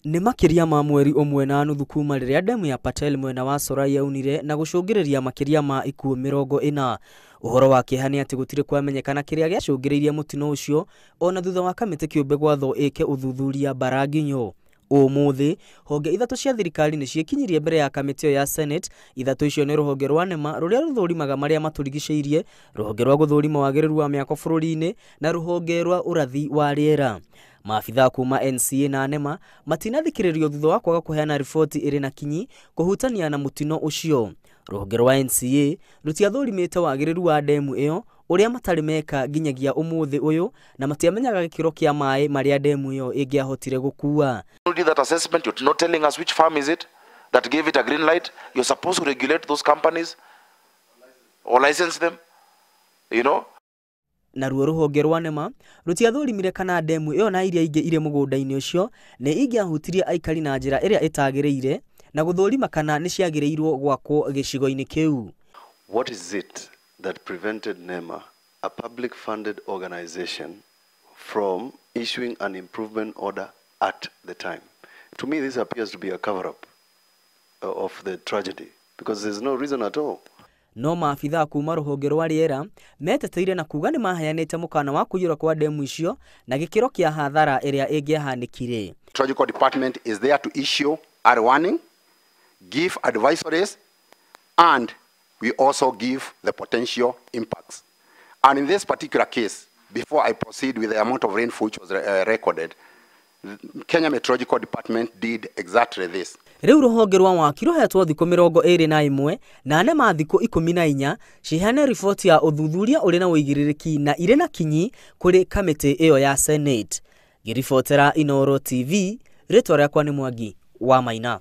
Nĩ makĩria ma mweri ũmwe na nuthu kuma rĩrĩa ndemu ya Patel mwena wa Sorai yaunire na gũcũngĩrĩria makĩria ma ikuũ 40. Ũhoro wa kĩeha nĩ atĩ gũtirĩ kwamenyekana kĩrĩa gĩacũngĩrĩirie mũtino ũcio ona thutha wa kamĩtĩ kĩũmbe gwathwo ĩke ũthuthuria Mbaranginyo. Ũmũthĩ, honge ithatũ cia thirikari nĩ ciĩkinyirie mbere ya kamĩtĩ ĩyo ya Senate. Ithatũ icio nĩ rũhonge rwa NEMA rũrĩa rũthũrimaga marĩa matũrigicĩirie, rũhonge rwa gũthũrima wagĩrĩru wa mĩako bũrũri-inĩ na rũhonge rwa ũrathi wa rĩera. Maabithaa kuma NCA na NEMA matinathikĩrĩrio thutha wa kwaga kũheana riboti ĩrĩ na kinyi kũhutania na mũtino ũcio. Rũhonge rwa NCA rũtiathũrimĩte wagĩrĩru wa ndemu ĩyo ũrĩa matarĩ meka nginyagia ũmũthĩ ũyũ na matiamenyaga gĩkĩro kĩa maĩ marĩa ndemu ĩyo ĩngĩahotire gũkua. You did that assessment, you're not telling us which farm is it that gave it a green light. You're supposed to regulate those companies or license them, you know. Naruo rũhonge rwa NEMA rũtiathũrimire kana ndemu ĩyo na iria ingĩ irĩ mũgũnda-inĩ ũcio nĩ ingĩahutirie aikari na njĩra ĩrĩa ĩtagĩrĩire na gũthũrima kana nĩ ciagĩrĩirwo gwakwo gĩcigo-inĩ kĩu. What is it that prevented NEMA, a public funded organization, from issuing an improvement order at the time? To me, this appears to be a cover-up of the tragedy, because there's no reason at all. No maabithaa kuma rũhonge rwa rĩera meteteire na kuga nĩ maheanĩte mũkana wa kũiyũra kwa ndemu icio na gĩkĩro kĩa hathara ĩrĩa ĩngĩahanĩkire. Meteorological department is there to issue early warning, give advisories, and we also give the potential impacts. And in this particular case, before I proceed with the amount of rainfall which was recorded, Kenya Meteorological Department did exactly this. Rĩu rũhonge rwa waki rũhetwo thikũ 21 na NEMA thikũ 14 ciheane riboti ya ũthuthuria ũrĩ na ũigĩrĩrĩki na irĩ na kinyi kũrĩ kamĩtĩ ĩyo ya Senate. Ngĩribotera Inooro TV, rĩtwa rĩakwa nĩ Mwangi wa Maina.